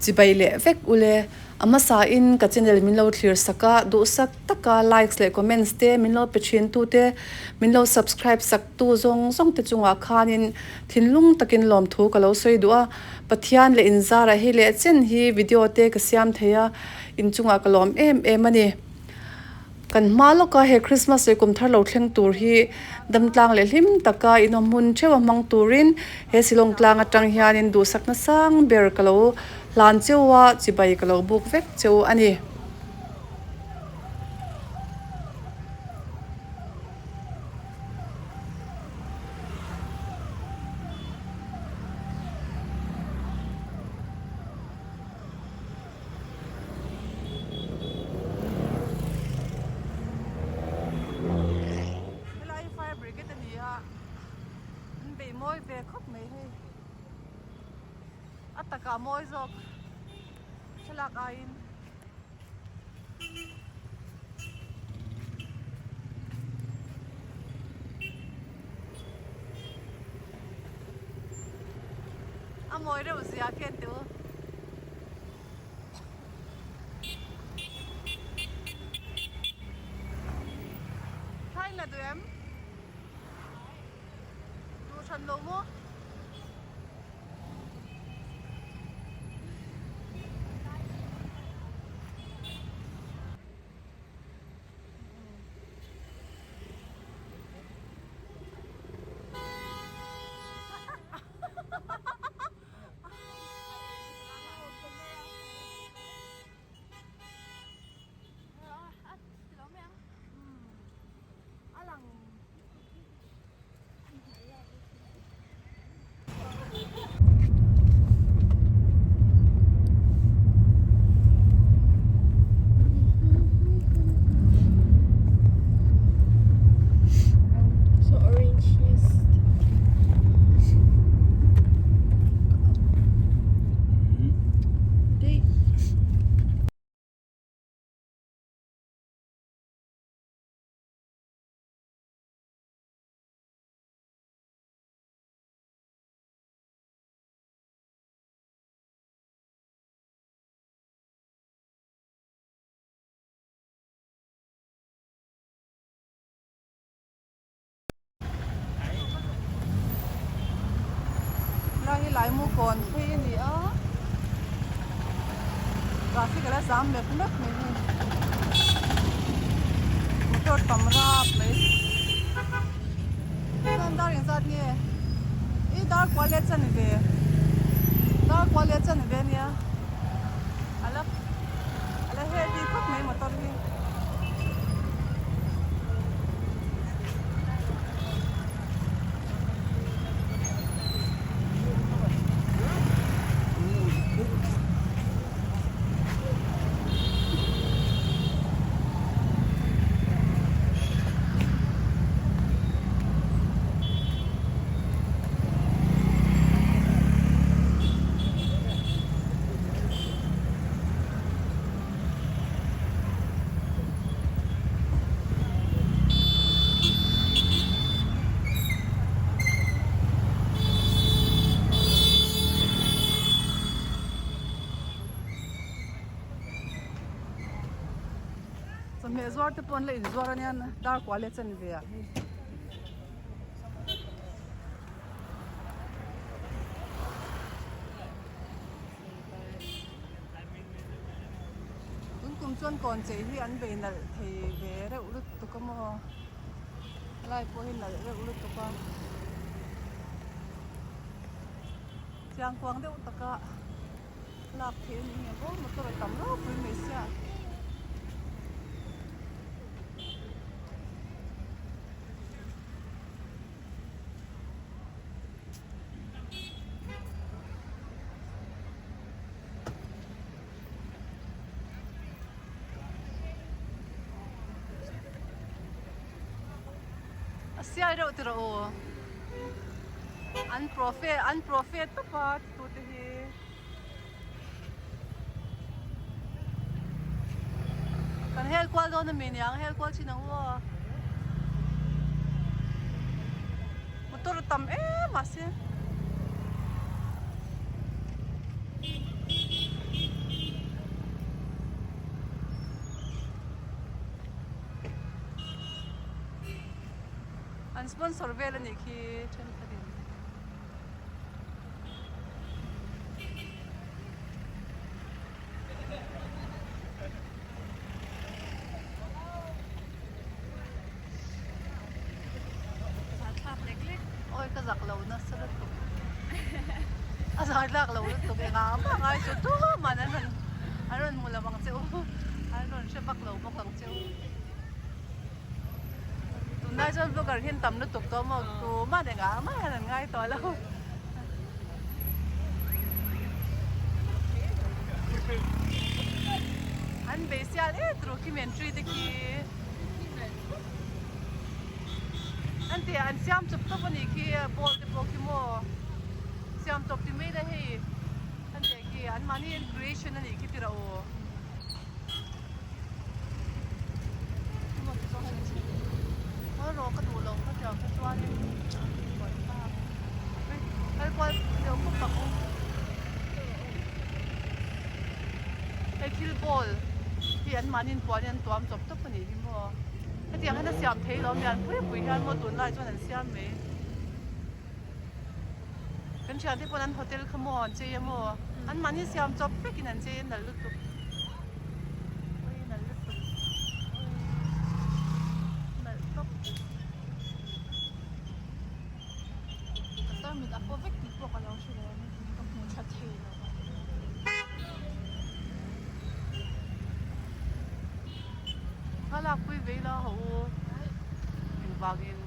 Chibai leh vek ule. A hmasa in ka channel min lo thlir sak a, duhsak taka likes leh comments te min lo pe thin tu te, min lo subscribe sak tu zawng zawng te chungah khanin thinlung takin lawmthu ka lo sawi duh a. Pathian leh inzarah hei leh chen hi video te ka siam thei a, inchungah ka lawm em em a ni. Kan hma lawka he Christmas leh kum thar lo thleng tur hi damtlang leh hlim taka inawm hmun theuh a hmang turin he Shillong tlang atang hianin duhsakna sang ber ka lo hlan cheu a, chibai ka lo buk vek cheu a ni. Helai hi fire brigade a ni a, an bei mawi ve khawp mai hei, a takah mawi zawk thlalak aiin. A mawi reuh zia khian tih u. Thlai la duh em? Duh hran lo maw? So orange yes. Lai hi laimu kawn phei a ni a traffic a la zam mep mep mai hei motor tam rap mai chuan dar engzat nge ih dar kual leh chan ve dar kual leh chan ve ania a la a la heavy khawp mai motor hi. Chawhmeh zuar te pawh an la inzuar ania dar kual leh chen ve ah hei. Tun kum chuan kawn chei hi an bei nalh thei ve reuh lutuk a maw helai pawh hi nalh reuh lutuk a chiang kuang deuh taka lak theih a ni ngei bawk motor a tam ropui mai sia. A siai reuh tiraw aw an profe an profe tawp a tute hi. Kan hel kual dawn ami niang hel kual chin ang u aw. Motor a tam em mahse. An sponsor vel a nih khi thenkhatin. Awi ka zak lo nasa lutuk a zai tlak lo lutuk engah mah ngai chu tumah an rawn an rawn hmu lo ang che u an rawn hre vak lo bawk ang che u tunlai chuan vlogger hi an tam lutuk tawh maw tumah engah mah hian an ngai tawh lo. An bei sial em turu khi men tree te khi an ti an siam chawp tawp a nih khi ball te pawh khi maw siam chawp ti mai la hei an tih khi an mahni an creation a nih khi tiraw aw. Rawh ka duh lo ka tiang kha chuanin kal kual deuh khawp ang u. Hei thil ball hi an mahni puan in an tuam chawp tawp a nih hi maw. Hetiang hian a siam thei lo mian pui pui hian maw tunlai chuan an siam mai. Kan thiante pawn an hotel kha maw an chei a maw an mahni siam chawp vekin an chei a nalh lutuk ui nalh lutuk ui nalh tawp ka tarmit a paw vek tih pawh ka lo hre lo a ka hmu tha thei lo a. Thlalak pui vei la haw u engvangin.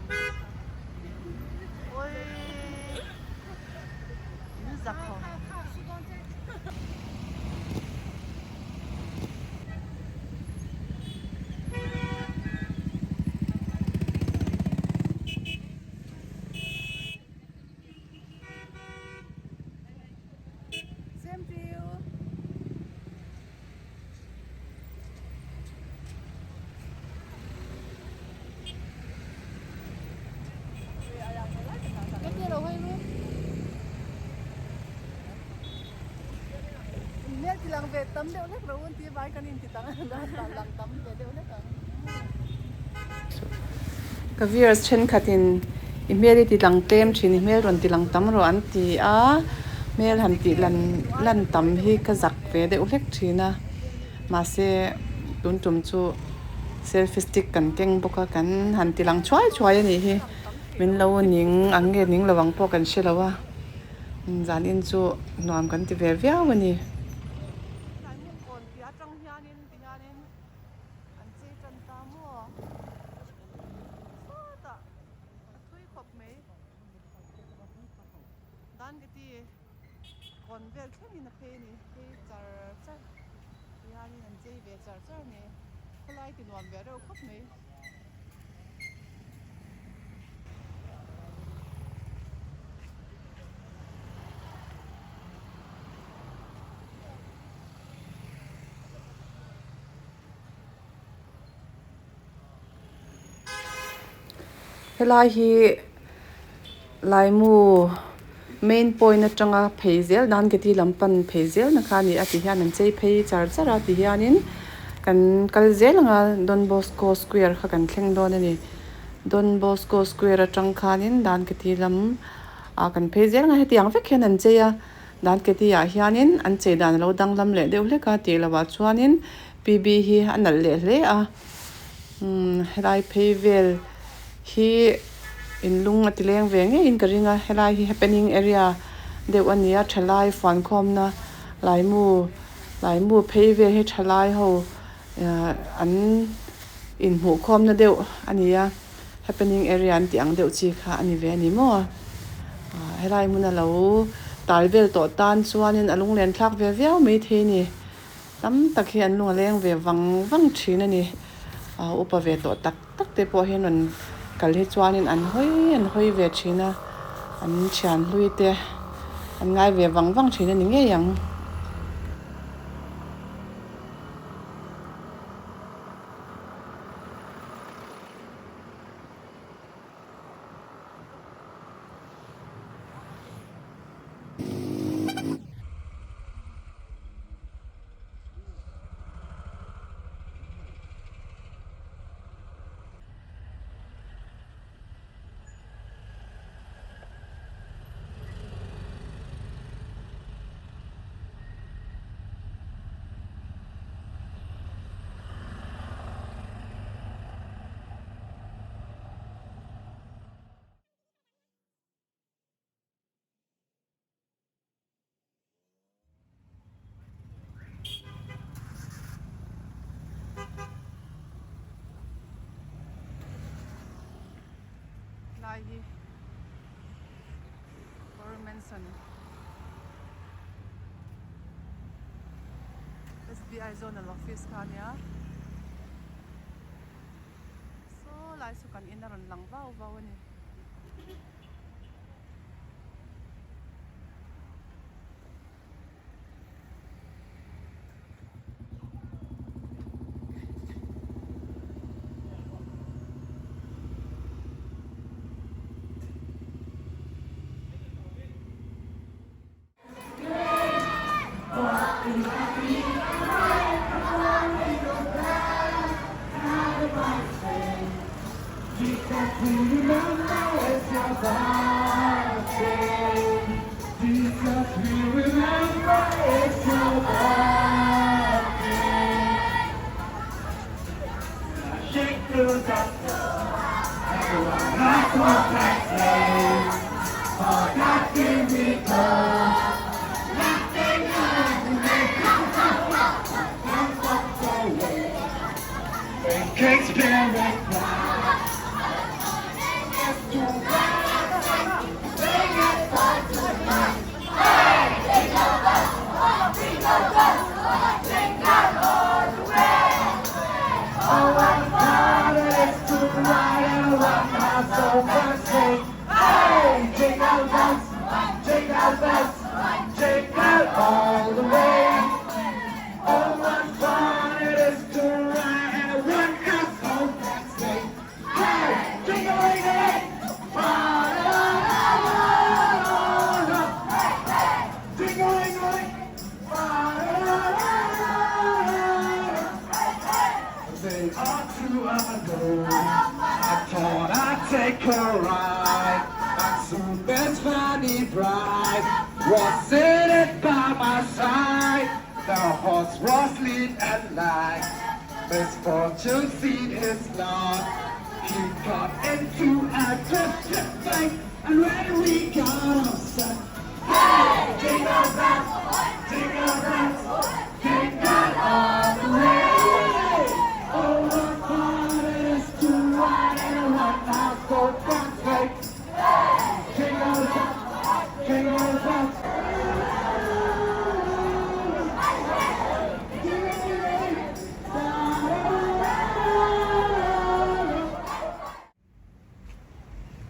Same to you. Hmel ti lang ve tam deuh hlek ro un ti vai kan in ti tang a lang tam ve deuh hlek ang. Ka viewers thenkhatin i hmel i ti lang tlem thin i hmel rawn ti lang tam rawh an ti a hmel han tih lan lan tam hi ka zak ve deuh hlek thin a mahse tun tum chu selfie stick kan keng bawk a kan han ti lang thuai thuai a nih hi min lo ning ang nge ning lo ang pawh kan hre lo a zanin chu nuam kan ti ve viau a ni. An chei tan ta maw? Sawtah a thui khawp mai. Dan ka ti kawn vel thlengin a phei a ni. Phei char char tihianin an chei ve char char a ni. Khawlai ti nuam ve reuh khawp mai. Helai hi Laimu main point atanga phei zel dan ke ti lam pan phei zel na kha a ni a ti hian an chei phei char char a ti hianin kan kal zel anga Don Bosco square kha kan thleng dawn a ni Don Bosco square atang khanin dan ke ti lam ah kan phei zel anga hetiang vek hian an chei a. Dan Keti ah hianin an chei dan a lo danglam leh deuh hlek a tih lovah chuanin PB hi a nalh leh hle a umm helai phei vel hi inlung a ti leng ve ngeiin ka ring a helai hi happening area deuh a ni a thalai fuankhawmna laimu laimu phei vel hi thalai ho ah an inhmuhkhawmna deuh a ni a. Happening area an tih ang deuh chi kha a ni ve a ni maw? Ah helai hmuna lo tal vel tawh tan chuanin a lunglen thlak ve viau mai thei a ni. Tam tak hi an lung a leng ve vang vang thin a ni. Ah upa ve tawh tak tak te pawh hian rawn kal hi chuanin an hawi an hawi ve thin a, an thian hlui te an ngai ve vang vang thin a ni ngei ang. Helai hi Koru Mansion SBI Zonal Office kha a nia. Saw lai chu kan in a rawn lang vau vau a ni.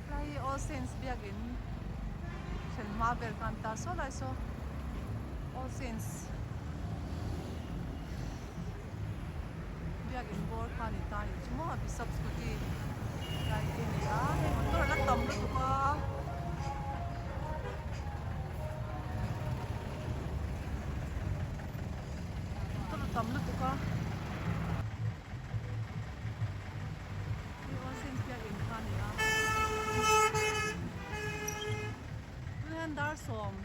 Helai hi All Saints biakin thlen hma vel khan ta saw lai saw All Saints biakin bawr kha a ni ta a nih chu maw Bishop scooty lai te a ni a hei motor a la tam lutuk a. Motor a tam lutuk a. Tunah hian dar sawm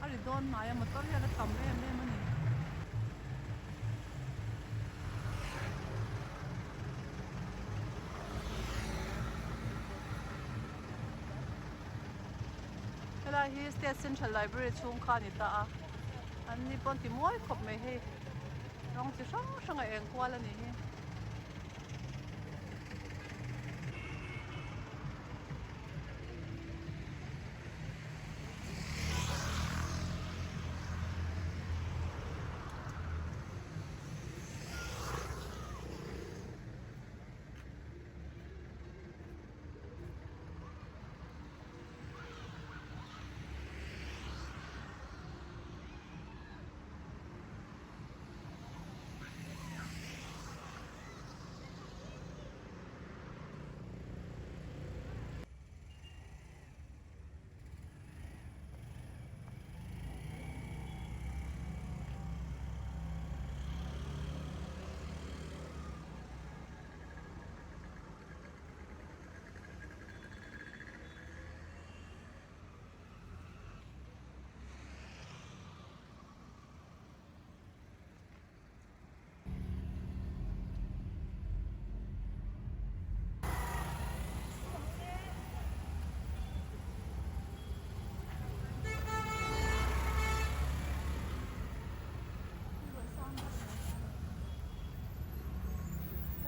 a ri dawn hnai a motor hian a tam em em a ni. Helai hi State Central Library chhung kha a ni ta a an ni pawn ti mawi khawp mai hei rawng chi hrang hrang a eng kual a nih hi.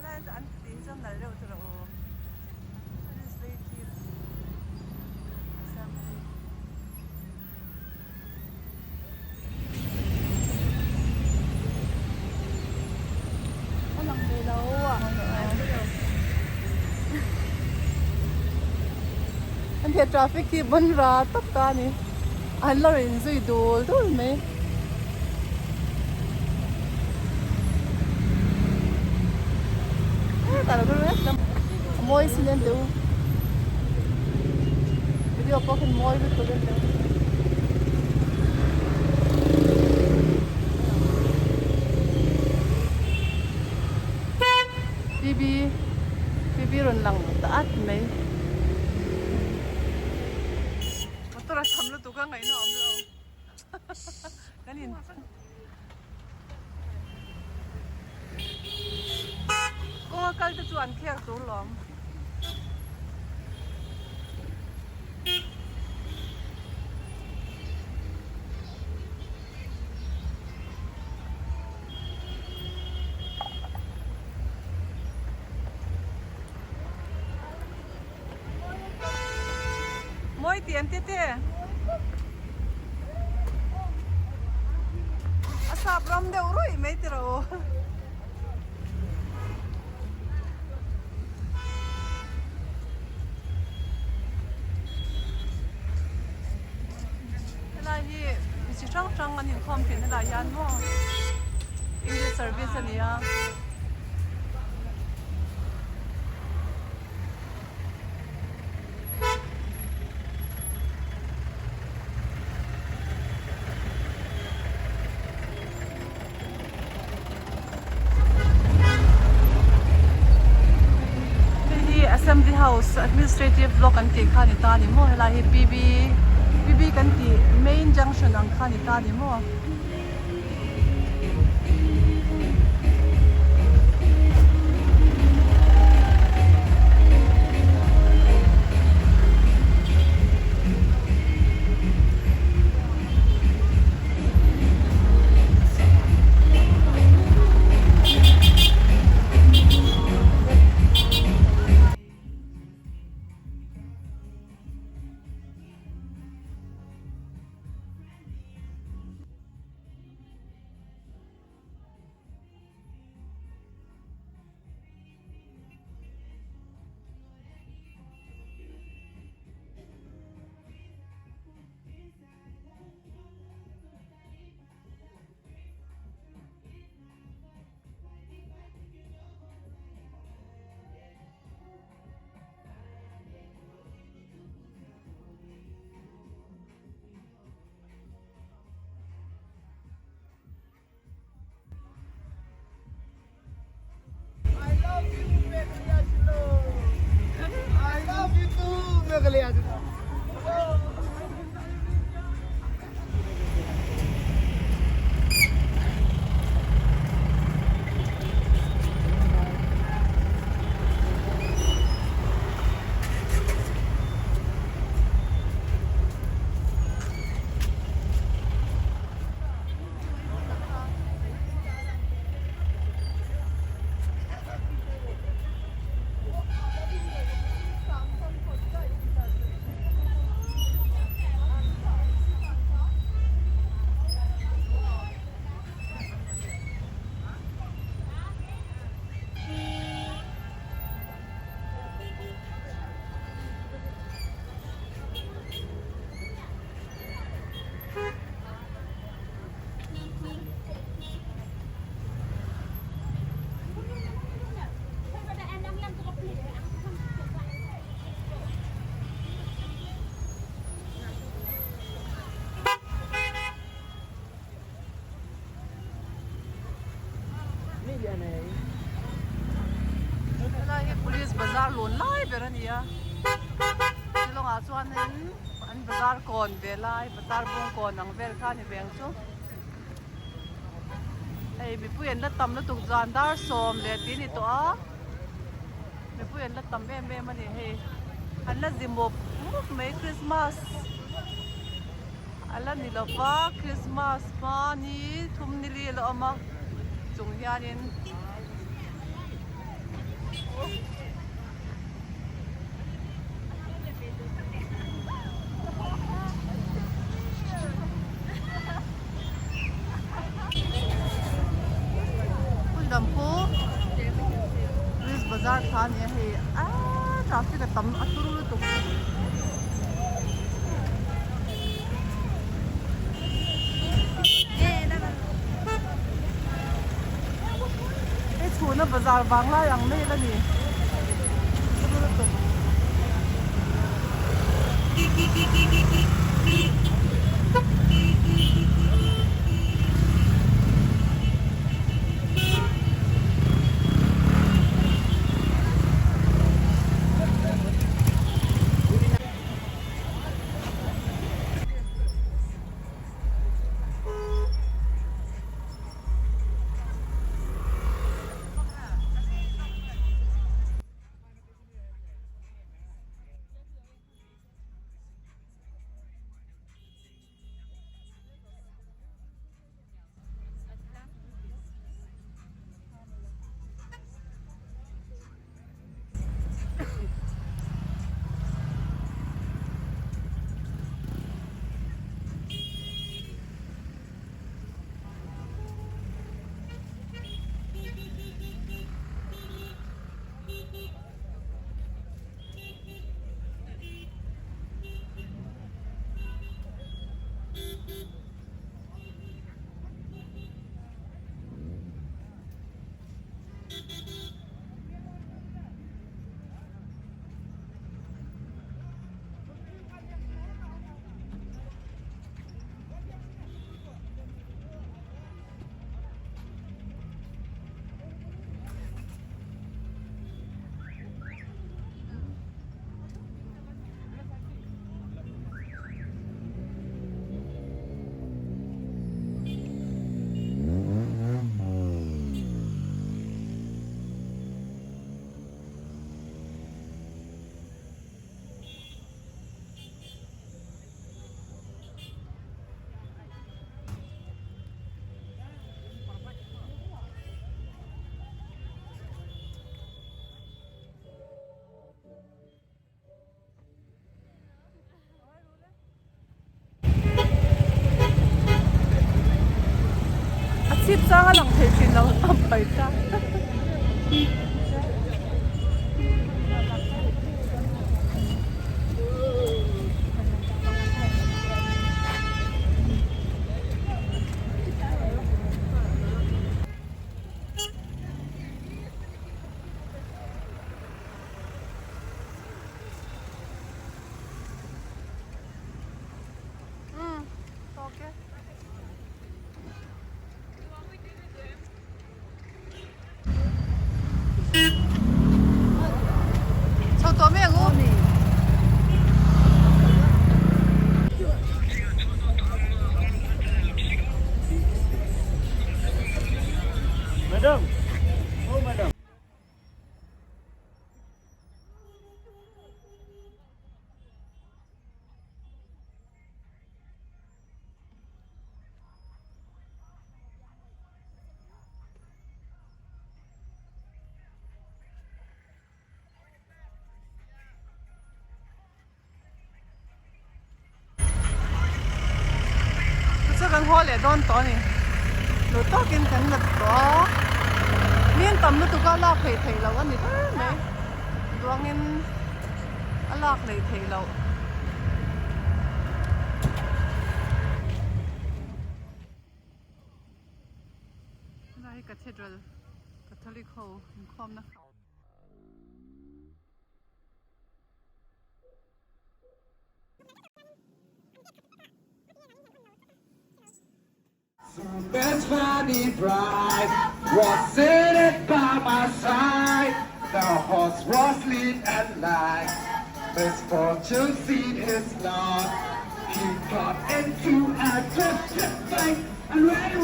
Helai an tih hi chuan nalh deuh tur a awm. he traffic hi bawn ra tawp ta a ni an la rawn zui dul dul mai. Hetah lo kal vek a mawi sin em teh u video pawh khan mawi lutuk em teh u. PB PB rawn lang ta at mai motor a tham lutuk a ngaihna a awm lo kan in kawng a kal te chu an khek tur lawm. Mawi ti em tete? A sap ram deuh ruih mai ti rawh u. Helai hi mi chi hrang hrang an inkhawm thin helai hian maw English service a ni a. Hei hi Assembly House Administrative Block an tih kha a ni ta a ni maw helai hi PB PB kan tih main junction ang kha a ni ta a ni maw. Helai hi police bazar lun lai ber a ni a shillong ah chuanin an bazar kawn ve lai bazar bung kawn ang vel kha a ni ve ang chu hei mipui an la tam lutuk zan dar 10 tih a ni tawh a mipui an la tam em em a ni hei an la zi mup mup mai christmas A la ni lo va, Christmas hma ni thum ni li la awm a, chung hianin hmun dang pawh Police bazar kha a ni a hei aaa traffic a tam a turu lutuk. Chhuna bazar vanglai ang vel a ni. A chhip chang a lang thei thin lo a pai ta. Umm tawk e. Chho tawh mai ang u. Madam. Oh madam. Chu kan haw leh dawn tawh a ni. Duh tawkin kan la tawh a. Min tam lutuk a lak theih theih loh a ni ber mai. Duangin a lak leh theih loh. Helai hi Cathedral Catholic ho inkhawmna. Best funny bride was sitting by my side. The horse was lean and light. Misfortune seen his lot. He got into a drifted fight and ran.